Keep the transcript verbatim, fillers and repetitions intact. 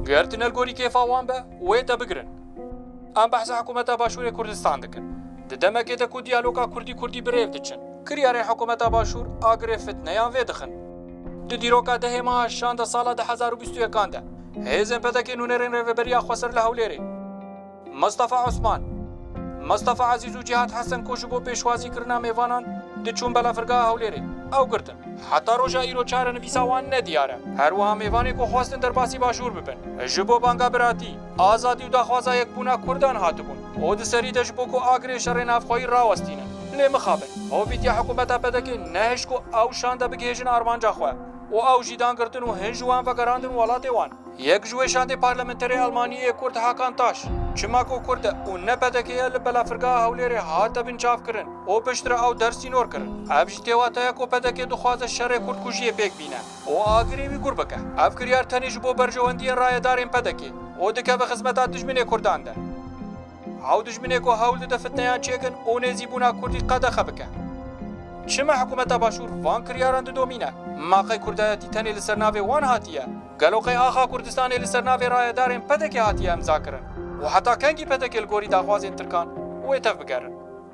Ger tune li gorî kêfa wan be, wê te bigirin. Em behsa hikûmeta Başûrê Kurdistan dikin. Di demekê de ku diyaloga Kurdî-Kurdî bi rêv diçin, kiryarên hikûmeta Başûr agirê fitneyan vê dixin. Di dîroka dehê meha şanda sala du hezar û bîst û yekan de, hêzên P D K nûnerên Rêveberiya Xweser li Hewlêrê, Mistefa Osman, Mistefa Ezîz û Cîhad Hesen ku ji bo pêşwazîkirina mêvanan diçûn belafirgeha Hewlêrê, ew girtin. Heta roja îro çarenivîsa wan ne diyar e. Her wiha mêvanê ku xwestin derbasî Başûr bibin, ji bo banga biratî, azadî û daxwaza yekbûna Kurdan hatibûn û di serî de ji bo ku agirê şerê navxweyî rawestînin. Lê mixabin, hovîtiya hikûmeta P D K nehişt ku ew şande bigihêjin armanca xwe û ew jî dan girtin û hin ji wan vegerandin welatê wan. Yek ji wê şandê parlamenterê Elmanî yê Kurd Hakan Taş, çima ku Kurd e û ne P D K ye, li belafirgeha Hewlêrê hate binçavkirin û piştre ew dersînor kirin. Ev jî têwate ye ku P D K dixwaze şerê Kurd kujiyê pêk bîne û agirê wî gur bike. Ev kiryar tenê ji bo berjewendiyên rayedarên P D K û dikeve xizmeta dijminê Kurdan de. Ew dijminê ku hewl dide fitneyan çêkin û nêzîbûna Kurdî qedexe bike. Çima hikûmeta Başûr van kiryaran didomîne? Ma qey kurdayetî tenê li ser navê wan hatiye? Gelo qey axa Kurdistanê li ser navê rayedarên P D K hatiye imza kirin? Û heta kengî P D K li gorî daxwazên Tirkan wê tev bigerin?